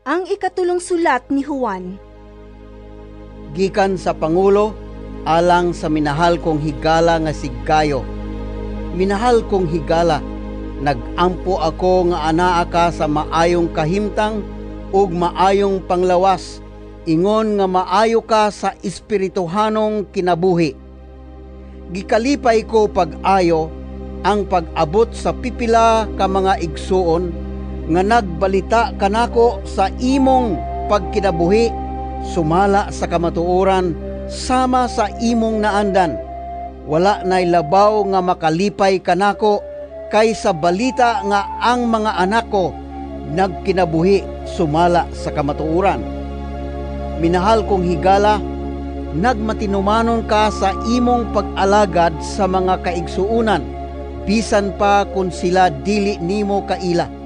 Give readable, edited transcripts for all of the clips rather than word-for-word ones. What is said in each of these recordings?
Ang ikatulong sulat ni Juan. Gikan sa pangulo alang sa minahal kong higala nga si Gayo. Minahal kong higala, nag-ampo ako nga anaa ka sa maayong kahimtang ug maayong panglawas, ingon nga maayo ka sa espirituhanong kinabuhi. Gikalipay ko pag-ayo ang pag-abot sa pipila ka mga igsuon nga nagbalita kanako sa imong pagkinabuhi sumala sa kamatuoran sama sa imong naandan. Wala nay labaw nga makalipay kanako kaysa balita nga ang mga anak ko nagkinabuhi sumala sa kamatuoran. Minahal kong higala, nagmatinumanon ka sa imong pag-alagad sa mga kaigsuonan, bisan pa kun sila dili nimo kaila.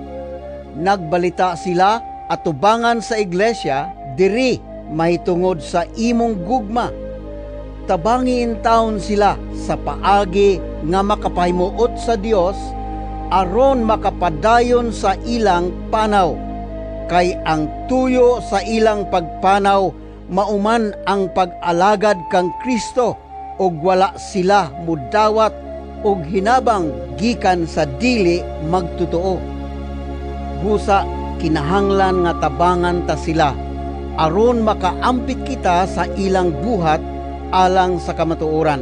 Nagbalita sila atubangan sa iglesia diri mahitungod sa imong gugma. Tabangi intawon sila sa paagi nga makapahimuot sa Dios aron makapadayon sa ilang panaw. Kay ang tuyo sa ilang pagpanaw mauman ang pag-alagad kang Kristo ug wala sila mudawat og hinabang gikan sa dili magtotoo. Busa kinahanglan nga tabangan ta sila aron makaampit kita sa ilang buhat alang sa kamatuoran.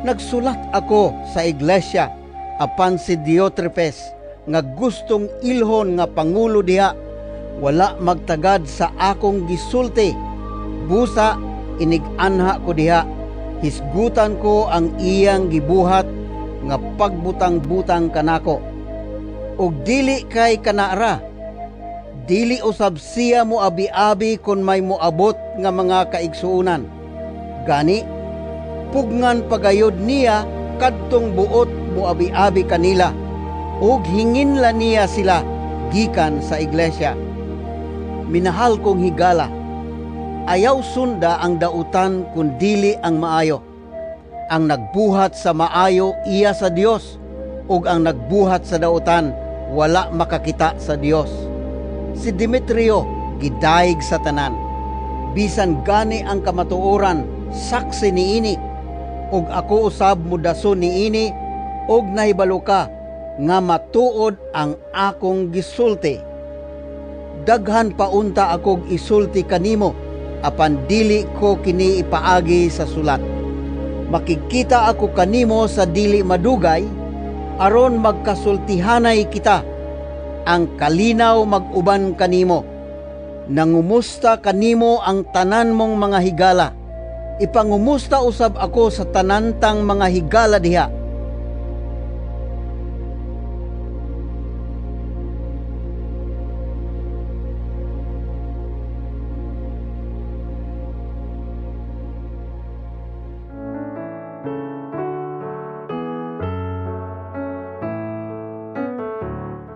Nagsulat ako sa iglesia, apan si Diotrepes nga gustong ilhon nga pangulo diha wala magtagad sa akong gisulti. Busa inig-anha ko diha, hisgutan ko ang iyang gibuhat nga pagbutang-butang kanako. Ug dili kay kanara, dili usab siya moabi-abi kon may moabot nga mga kaigsuonan. Gani pugngan pagayod niya kadtong buot moabi-abi kanila ug hinginla niya sila gikan sa iglesia. Minahal kong higala, ayaw sunda ang dautan kun dili ang maayo. Ang nagbuhat sa maayo iya sa Dios, ug ang nagbuhat sa dautan wala makakita sa Dios. Si Demetrio gidayeg sa tanan. Bisan gani ang kamatuoran saksi niini, ug ako usab mudason niini, ug nahibalo ka nga matuod ang akong gisulti. Daghan pa unta akog isulti kanimo, apan dili ko kini ipaagi sa sulat. Makigkita ako kanimo sa dili madugay aron magkasultihanay kita. Ang kalinaw mag-uban kanimo. Nangumusta kanimo ang tanan mong mga higala. Ipangumusta usab ako sa tanantang mga higala diha.